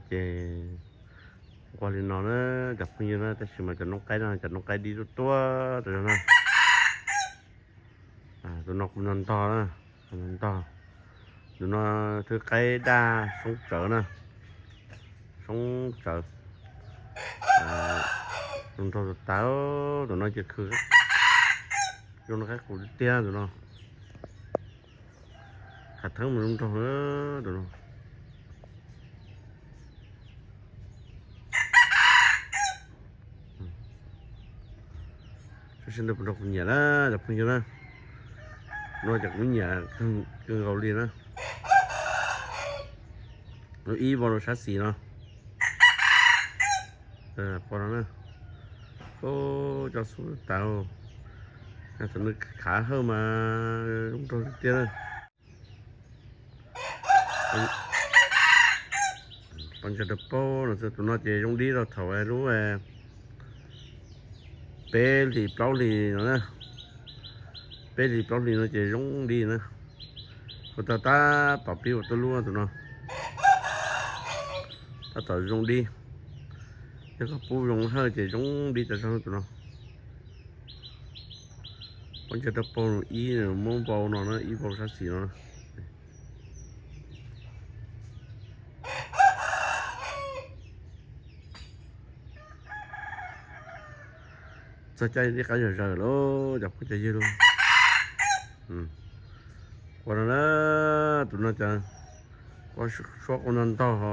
Ces nquag li no na cov phooj ywg na, tab sis mas cov noob qaib no cov noob qaib dib tuaj tuaj rau no na. Tus no kuv nto ntog na, kuv nto ntog. Tus no thwb qaib daj soob tsawv na, soob tsawv. Zoo nraug tas tas, tus no ces khw zoo nraug qab qus tiag tiag tus no. Khav theeb mas zoo nraug tus no. Sawv daws puas nrog kuv nyiam na cov phooj ywg na. No ces kuv nyiam kawg nkaus li na. Lub ib vau rau sab xis no. Pom no na. Coj xub tas. Tus nws khav hawj mas zoo nraug tiag tiag na. Pov ntsa rau paug no, tus no ces zoo dib rau thaum lub peb hlis plaub hlis no na. Peb hlis plaub hlis no ces zoo dib na. Kuv tau tab tom pib ua tuaj lub tus no, tab tom zoo dib. Yog koj pub zoo hawj ces zoo dib tas zog tus no. Pov ntsa rau paug no, ib muab vau no na, ib vau sab xis no na. Txog caij nqaij zom zaws lawm cov phooj cov ywg lauj. Ua no na, tus no ces suab quaj ntog ntog ho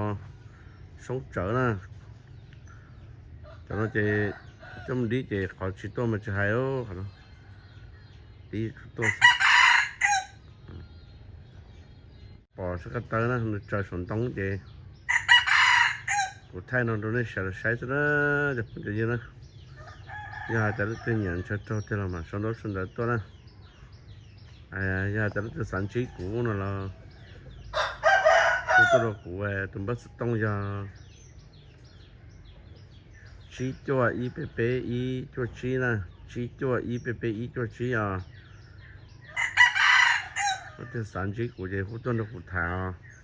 soob tsawv na. Cov no ces coj mus dib ces qhov tsis tuaj mas tsis hais, qhov no dib tsuas tuaj. Pom sab ko taw na, nws tsaws saum ntoo ces kuv thaij no rau nej sawv daws saib xwb na cov phooj cov ywg na. Yog hais tias leej twg nyiam ntshaw raug tiag los mas sau ntaub sau ntawv tuaj na. Yog hais tias leej twg xav ntsib kuv no los hu tuaj rau kuv, tus npawb xov tooj yog tsib cuaj ib peb peb ib cuaj tsib na, tsib cuaj ib peb peb ib cuaj tsib os. Leej twg xav ntsib kuv ces hu tuaj nrog kuv tham os.